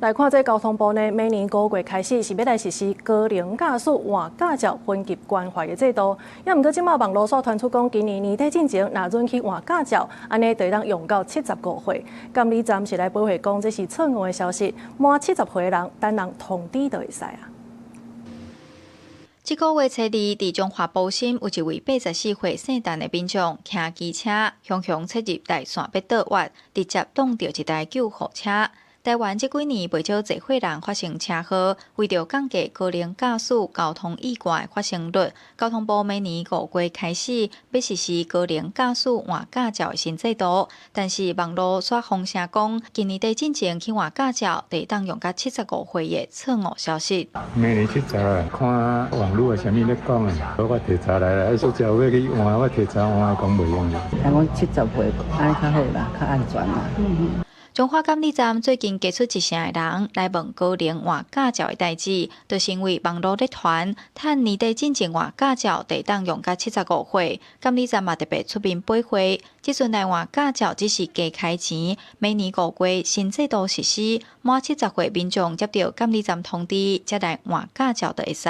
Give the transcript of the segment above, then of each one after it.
來看這交通部呢，明年5月開始是欲來實施高齡駕駛換駕照分級關懷的制度。也毋過這馬網路煞傳出講，今年年底進前，若準去換駕照，按呢就會當用到七十五歲。監理站是來回覆講，這是錯誤的消息，滿七十歲的人等人通知就會使啊。這個月初二，佇彰化埔心有一位84歲姓陳的民眾，騎機車雄雄切入大線欲倒彎，直接擋著一台救護車。台灣這幾年袂少濟歲人發生車禍，為著降低高齡駕駛交通意外的發生率，交通部明年5月開始欲實施高齡駕駛換駕照的新制度。但是網路煞風聲講，今年底進前去換駕照，會當用到七十五歲的錯誤消息。明年70，看網路的啥物咧講啊，我提早來啦，說叫欲去換，我提早換講袂用。人講七十歲按呢較好啦，較安全啦。彰化監理站最近加出一成的人來問高齡換駕照的代誌，就是因為網路咧傳，趁年底進前換駕照，會當用到七十五歲。監理站嘛特別出面回覆，這陣來換駕照只是加開錢，明年五月新制度實施，滿七十歲民眾接到監理站通知，才來換駕照就會使。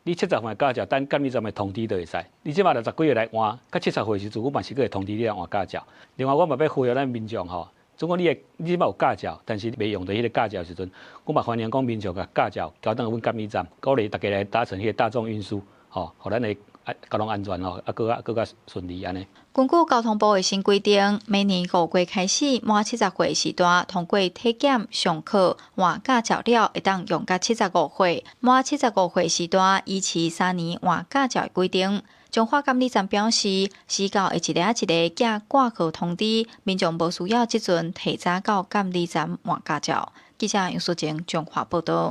你七十歲駕照，等監理站的通知就會使。你這馬60幾歲來換，到七十歲時陣，阮嘛是閣會通知你來換駕照。另外，我嘛欲呼籲咱民眾吼。總講你這馬有駕照，但是袂用著彼個駕照時陣，阮嘛歡迎講民眾共駕照交轉予阮監理站，鼓勵大家來搭乘彼個大眾運輸，吼，予咱的交通安全吼，啊，閣較順利按呢。根據交通部的新規定，明年五月開始，滿七十歲時段通過體檢、上課、換駕照了，會當用到七十五歲；滿七十五歲時段，維持3年換駕照的規定。彰化監理站表示，時到會一个一个寄掛號通知，民眾無需要這陣提早到監理站換駕照。記者楊淑靜彰化報道。